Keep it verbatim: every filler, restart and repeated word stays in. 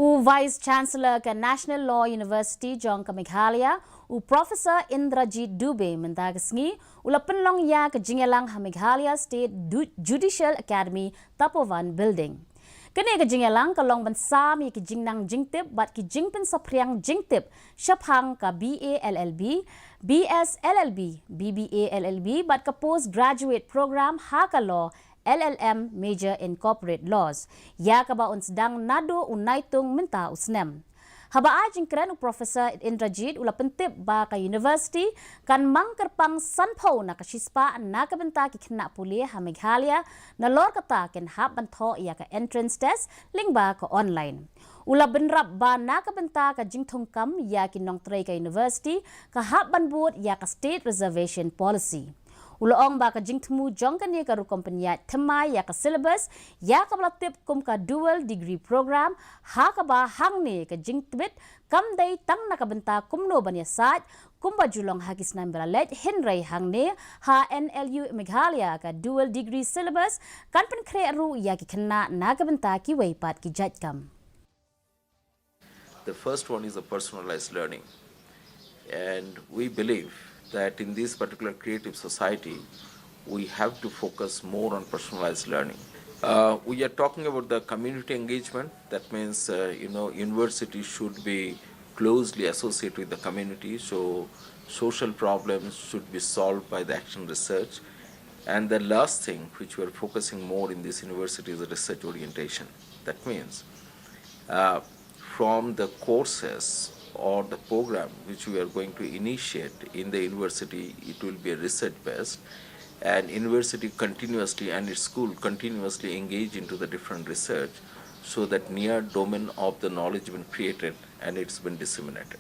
U Vice Chancellor ka National Law University jong ka Meghalaya, u Professor Indrajit Dubey, mynta ka sngi u la pynlong ïa ka jingïalang ha Meghalaya State Du- Judicial Academy, Tapovan Building. Kane ka jingïalang ka long ban sam ïa ki jingnang jingtip bad ki jingpynsaphriang jingtip shaphang ka B A L L B, B S L L B, B B A L L B bad ka Postgraduate Program ha ka Law, L L M Major in Corporate Laws, ïa kaba un sdang naduh u Naitung mynta u snem. Haba ai jingkren, u Professor Indrajit u la pyntip ba ka University kan mang kyrpang sanphew na ka shispah na ka bynta ki khynnah pule ha Meghalaya, nalor kata kin hap ban thoh ïa ka entrance test lyngba ka online. U la bynrap ba na ka bynta ka jingthungkam ïa ki nongtrei ka University ka hap ban bud ïa ka State Reservation Policy. U la ong ba ka jingthmu jong kane ka rukom pynïaid thymmai ïa ka syllabus, ïa kaba la tip kum ka Dual Degree Program, ha kaba hangne ka jingtbit kam dei tang na ka bynta kumno ban ïasaid kumba ju long ha ki snem ba la leit, hynrei hangne ha N L U Meghalaya ka Dual Degree Syllabus kan pynkhreh ruh ïa ki khynnah na ka bynta kiwei pat ki jait kam. The first one is a personalized learning. And we believe that in this particular creative society, we have to focus more on personalized learning. Uh, we are talking about the community engagement. That means, uh, you know, university should be closely associated with the community. So social problems should be solved by the action research. And the last thing which we are focusing more in this university is the research orientation. That means, uh, from the courses or the program which we are going to initiate in the university, it will be research based, and university continuously and its school continuously engage into the different research so that near domain of the knowledge been created and it's been disseminated.